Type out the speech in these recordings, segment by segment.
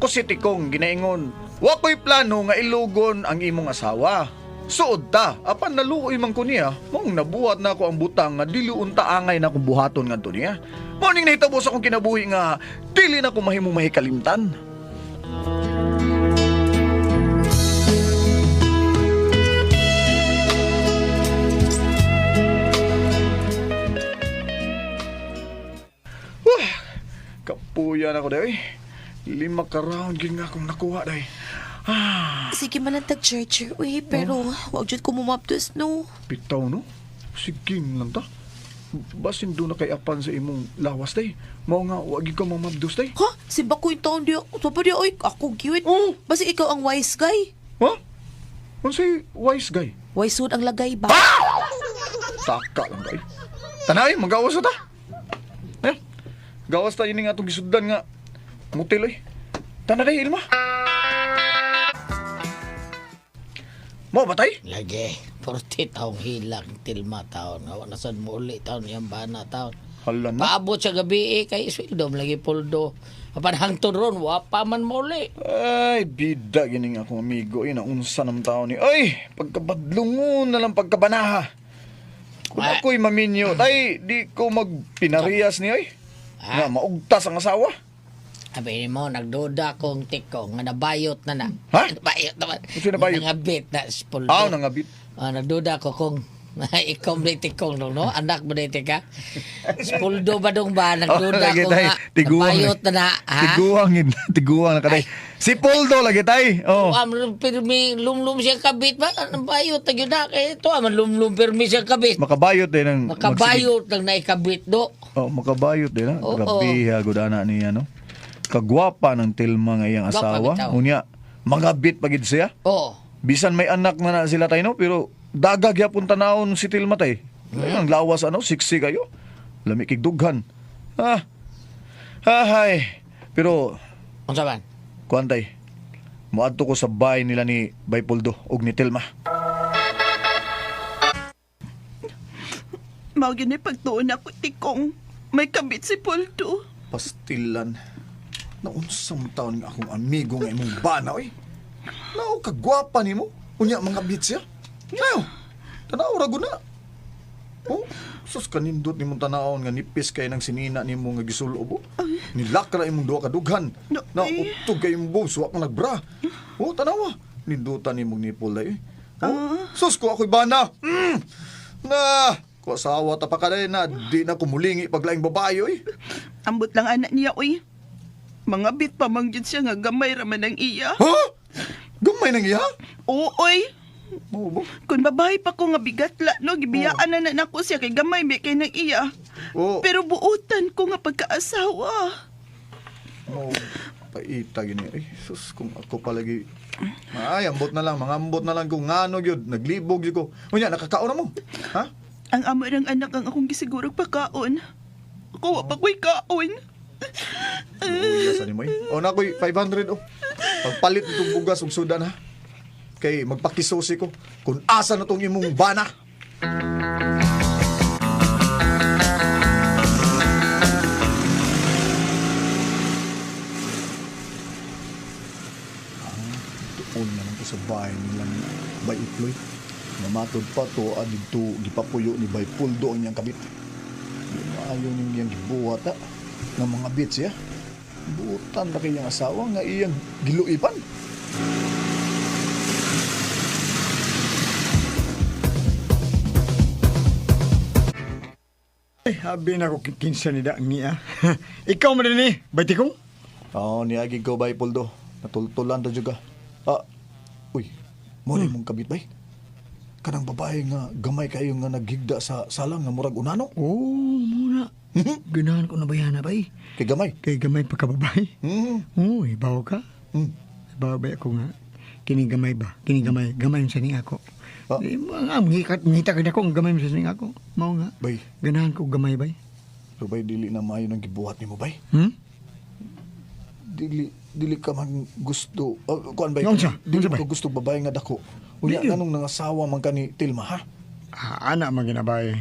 Ako si Tikong ginaingon. Wa ko'y plano nga ilugon ang imong asawa. Suod ta, apan naluoy man ko niya, maong nabuhat na ako ang butang nga dili unta angay na akong buhaton ngadto niya. Mao ning nahitabo sa akong kinabuhi nga dili na ko mahimong mahikalimtan. Wah, kapuya na ko day. 5 ka round gyud nga akong nakuha day. Sige man lang tag church, uy, pero wag jud ko mumapdos, no. Bitaw no? Sige lang ta. Basin doon na kay apan sa imong lawas day. Mao nga wag gyud ka mamabdos day. Ha? Simba ko yung taon di ako. Sabi di, oy, ako gyud. Oh. Basta ikaw ang wise guy. Ha? Unsay wise guy? Wise sud ang lagay ba? Taka lang day. Tanay, magawas na ta. Eh, gawas ta ini nga atong gisudlan nga motel oy. Tanay day, Ilma. Mo ba tay? Lagi, 40 taong hilang tilma taon. Awa na sad mo uli taon, iyang bana taon. Hala na. Paabot sa gabi eh, kay sweldo lagi puldo. Apan hangtod ron, wa pa man mo uli. Ay, bida gining akong amigo. Ina, unsa ng tao ni. Ay, pagkabadlungon na lang pagkabanaha. Kung Ah. ako'y maminyo, tay, di ko magpinariyas ni ay. Ah. Nga, maugtas ang asawa. Sabi mo, nagduda kong tiko nga nabayot na na. Ha? Nabayot naman. Unsa nabayot? Nangabit na si puldo. Ah, nangabit. Ah, nagduda ko kung ikaw ba tikong no, no? Anak mo na ka? Spuldo ba dong ba? Nagduda Oh, lagi ko tay. nga. Tiguang. Nabayot na na. Ha? Tiguang, tiguang na kaday. Si Poldo lagi tay. Oh. Am pirmi lumlum siya kabit ba? Nabayot na gyud na kay ito am lumlum pirmi siya kabit. Makabayot din ang Makabayot lang na ikabit do. Oh, makabayot din ha. Oo. Grabe ha, gudana niya no. Kagwapa ng tilma nga iyang Gwapa asawa. bitaw. Unya, magabit pagid siya. Oh. Bisan may anak na na sila tayo, no? Pero dagag yapon tanawon si Tilma tay. Ang lawas ano, siksi kayo. Lami kig dughan. Ah. Ahay. Pero Unsa man? kuan tay. Moadto ko sa bahay nila ni Bay Poldo og ni Tilma. Mao gyud ni pagtuon ako tikong. May kabit si Poldo. Pastilan. Naunsang taon nga akong amigo nga imong bana oy. Nao kagwapa nimo. Unya mga bit siya. Nayo. Tanaw ra gud na. Oh, sus kanindot nimong tanawon nga nipis kay nang sinina nimo nga gisulob. Oh. Nilakra imong duha ka dughan. No, Na ay. utog kay imong boobs, wa kang nagbra. Oh, tanawa. Nindutan nimong nipple day. Oh, sus ko ako'y bana. Na, ko asawa ta pa ka day na di na kumulingi paglaing babae oy. Ambot lang anak niya oy. Mga bit pa man gyud siya nga gamay ra man ang iya. Ha? Gamay nang iya? Oo oy. Mao ba? Kung babae pa ko nga bigat la no gibiyaan na na nako siya kay gamay bi kay nang iya. Oo. Pero buutan ko nga pagkaasawa. Mo paita gini. Ay, sus kung ako palagi. Ay, ambot na lang, mga ambot na lang kung ngano gyud, naglibog gyud ko. Unya nakakaon na mo. Ha? Ang amo ng anak ang akong gisiguro pagkaon. Ako wa pa ko'y kaon. Uy, sa nimo eh. O na ko'y 500 oh. Pagpalit nitong bugas ug sudan ha. Kay magpakisusi ko kung asa na tong imong bana. Tuon na lang ko sa bahay nila ni Bay Iploy. Namatod pa to didto gipapuyo ni Bay Puldo ang iyang kabit. Di maayo ning iyang gibuhat ha. Nga mga bit siya. Buutan na kayang asawa nga iyang giluipan. Ay, abi na ko kinsa ni da niya. Ikaw man din eh, bayti kong? Oo, niagi ko Bay Puldo. Natultulan ta juga. Ah, uy, mo ni mong kabit bay. Kanang babae nga gamay kayo nga naghigda sa sala nga murag unano. Oo, muna. Ganahan ko na ba yan, bay? Kay gamay. Kay gamay pagkababay. Hmm. Oo, ibaw ka. Ibaw ba ako nga? Kini gamay ba? Kini gamay. Gamay sa ning ako. Ah. Di mo nga, mangita ka na ko, ang gamay sa ning ako. Mao nga. Bay, Ganahan ko gamay bay. pero bay dili na maayo nang gibuhat nimo bay. Hmm? Dili dili ka man gusto kuan bay. Unsa? Dili Unsa, bay? ka gusto babae nga dako. Unya Dili. nganong nangasawa man kani Tilma ha? Ah, ana man ginabay.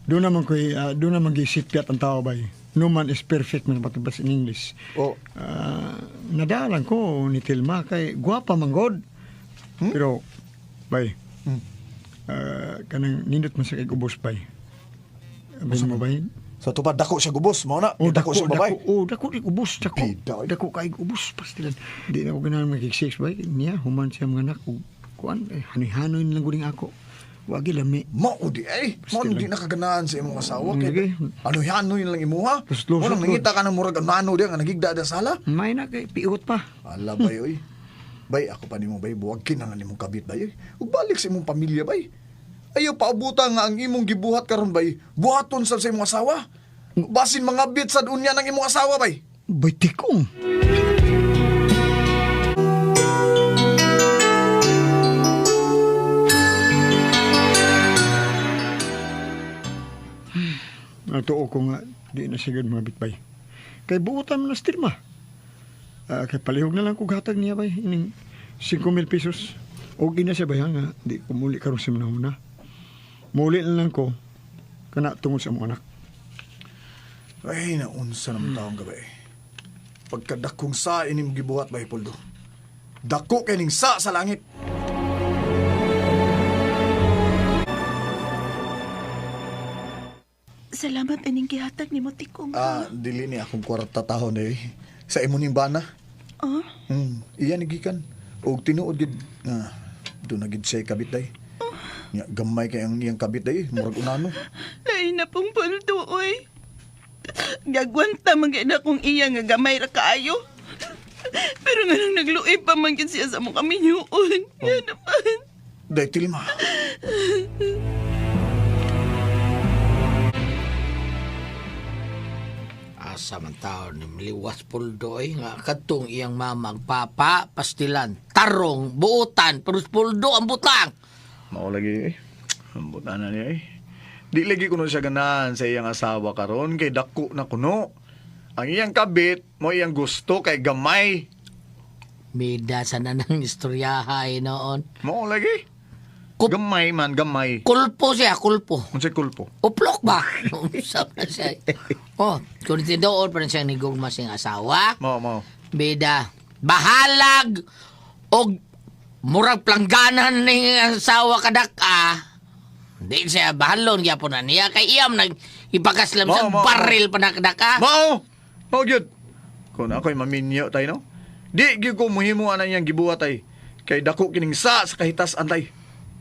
Doon naman ko'y, doon naman gisipyat ang tao bay. No man is perfect man patubas in English. Oh, Ah, nadalan ko ni Tilma kay gwapa man god. Pero bay. Kanang nindot man sa kay ubos bay. Abay mo bay. Sa tupad dako siya gubos, mao na. Oh, dako, siya babay. Dako, oh, dako di ubos, dako. Bida, oy. Dako kay ubos pastilan. Di na ko ganahan magkik-sex bay. Niya human siya mga anak og kuan eh, hanoy-hanoy na lang guning ako. Wagi lami. Mao di ay. Mao Pastilan. di nakaganaan sa imong asawa Lagi. kay ano-hanoy na lang imuha. Tapos lusot, Walang nangita ka ng murag ano diya nga nagigda da sala. May na kay piot pa. Ala bay oy. Bay ako pa nimo bay buwag kinahanglan nimong kabit bay oy. Ug balik sa imong pamilya bay. Ayaw paabutan nga ang imong gibuhat karon bay. Buhaton sad sa imong asawa. Basin mga bit sad unya ng imong asawa bay. Bay tikong. Natuo ko nga di na sigud mga bitbay. Kay buotan man na stirma. Ah, kay palihog na lang kog hatag niya bay ining 5,000 pesos. Okay na siya bay ha, nga di ko muli karon sa manahuna. Muli na lang ko kana tungod sa among anak. Ay naunsa naman taong gabi. Pagkadakong sa ining gibuhat bay Poldo. Dako kay ning sa langit. Salamat ining gihatag nimo tikong. Ah, dili ni akong kwarta tahon eh. Sa imo ning bana. Ah? Iya ni gikan. Og tinuod gid nga do na gid siya kabit day. Nya gamay kay ang iyang kabit day, murag unano. Lain na pong paldo, oy. Gagwanta man gyud akong iya nga gamay ra kaayo. Pero nga nang nagluoy pa man gyud siya sa among kaminyuon. Nga naman. Day tilma. Asa man taon ni Liwas Puldo eh, nga katong iyang mama ang papa, pastilan, tarong, buutan, pero puldo ang butang. Mao lagi eh. Ambot na niya eh. Di lagi kuno siya ganahan sa iyang asawa karon kay dako na kuno. Ang iyang kabit mo iyang gusto kay gamay. Mida sa nanang istoryahay noon. Mao lagi. Gamay man, gamay. Kulpo siya, kulpo. Unsay kulpo? Uplok ba? Usap na siya. Oh, kung tinuod pa rin siyang nigugma siyang asawa, Mao mao. bida, bahalag og murag plangganan ni asawa kadaka. Hindi siya bahalon gyapon na niya kay iyam nag ipakaslam sa Mao, mao, baril pa na kadaka. Mao! Mao gyud. Kung ako'y maminyo tayo, no? Di gyud ko muhimo ana iyang gibuhat ay. Kay dako kining sa kahitas antay.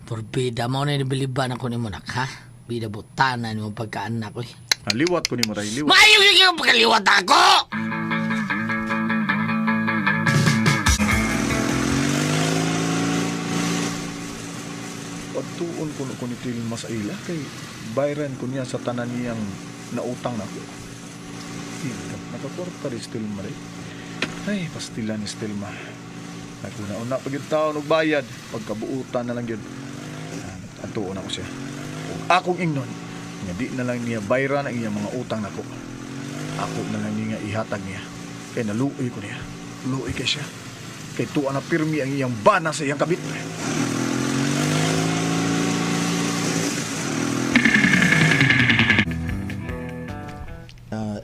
Porbida mo na nabiliban ako nimo nak ha. Bida butanan mo pagkaanak oy. Liwat ko nimo tay, liwat. Maayo yung pagkaliwat ako. Pagtuon ko ko ni Tilma sa ila kay bayran ko niya sa tanan niyang nautang nako. Ika, nakakwarta rin si Tilma rin. Ay, pastila ni Tilma. Naguna-una pag yung taon og bayad, pagkabuutan na lang yun. Atuon ako siya. Ug akong ingnon, nga di na lang niya bayran ang iyang mga utang nako. Ako na lang niya nga ihatag niya. Kay naluoy ko niya. Luoy kay siya. Kay tuwa na pirmi ang iyang bana sa iyang kabit.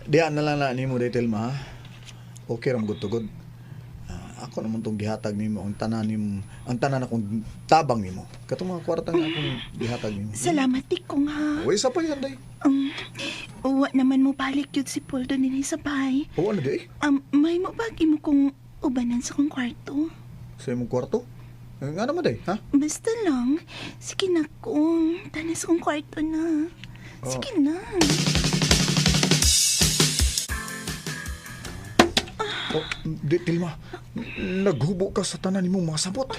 Diyan na lang na nimo day Telma ha. Okay ra gud tugod. Ako naman tong gihatag nimo ang tanan nimo, ang tanan akong tabang nimo. Katong mga kwarta nga akong gihatag nimo. Salamat tikong ha. Uy, sa pa yan day. Uwa naman mo balik yun si Poldo dinhi sa bahay. Oo, ano day? May mo bag imo kong ubanan sa kong kwarto. Sa imong kwarto? Eh, nga naman day, ha? Basta lang, sige na kong. Tanas kong kwarto na. Sige na. Oh, di, Tilma, naghubo ka sa tanan nimong mga sabot.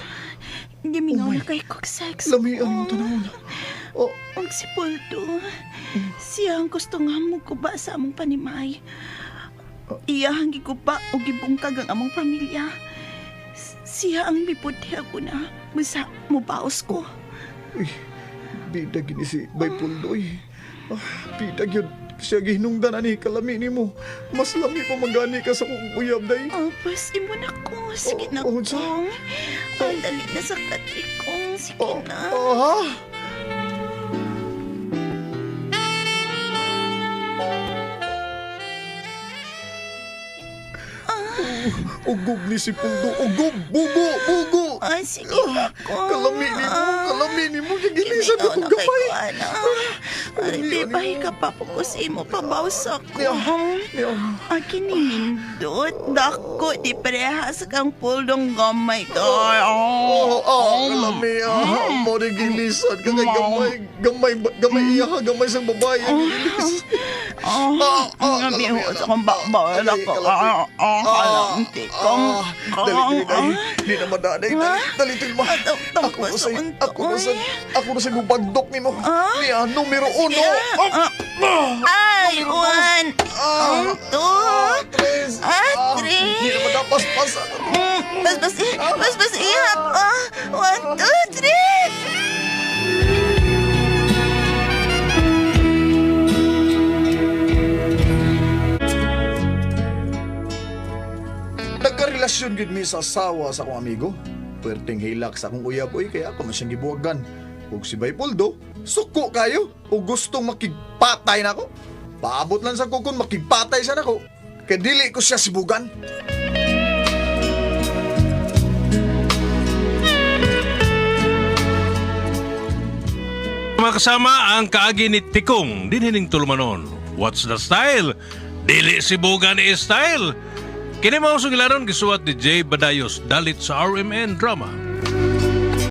Gimingaw Oh my. na kay kog sex. Lami ang tanawon. Oh, Og si Poldo, siya ang gusto nga mo guba sa among panimay. Iya ang giguba o gibungkag ang among pamilya. Siya ang mipudhi ako na masa mubaos ko. Uy, bida gini si Bay Puldoy. Ah, bida gyud. Siya gihinungdan ani kalami nimo. Mas lami pa manggani ka sa kong uyab day. Oh, pas imo na ko. Sige na Oh, unsa? kong. Ang dali na sa katri kong. Sige Oh, na. oh, ha? Ugob ni si Puldo. Ugob, bugo, bugo. Ay, sige ako. Kalami ni mo, kalami ni mo. Gigilisan Ikaw ako na kay gamay. ko, ana. Ay, bibay ka pa po ko sa imo pabaw sa ko. Niya. Akin ni Nindot, dako di parehas kang puldong gamay ko. Oh, oh, kalami ah. Mo ni gilisan ka kay gamay, gamay, gamay iya ka, gamay sang babae. ang gigilis. Oh, Ah, ah, ang kalami, biho ana. sa kong bakbal Ay, ako. kalami. Ah, ah, kalamti kong. Ah, Dali, dali, dali. Di na madanay. Dali, dali, dali. ma. Atong Ako na sa'y, pasunto, ako na sa, oy. ako na sa'y mubagdok ni mo. Ah? Niya, numero uno. Sige, Ah, Ay, one, ah, two, ah, tres. ah, three. Di na madapas pas. Bas, bas, bas, bas, ihap. Ah, one, two, three. Nagkarelasyon gid mi sa asawa sa akong amigo. Puwerteng hilak sa akong uyab oy kaya ako man siyang gibuwagan. Ug si Bay Poldo, suko kayo ug gustong makigpatay nako. Paabot lang sa kukon makigpatay sa nako. Kay dili ko siya sibugan. Mga kasama ang kaagi ni Tikong dinhining tulumanon. What's the style? Dili sibugan ni style. Kini mao sugilanon gisuwat ni Jay Badayos dalit sa RMN Drama.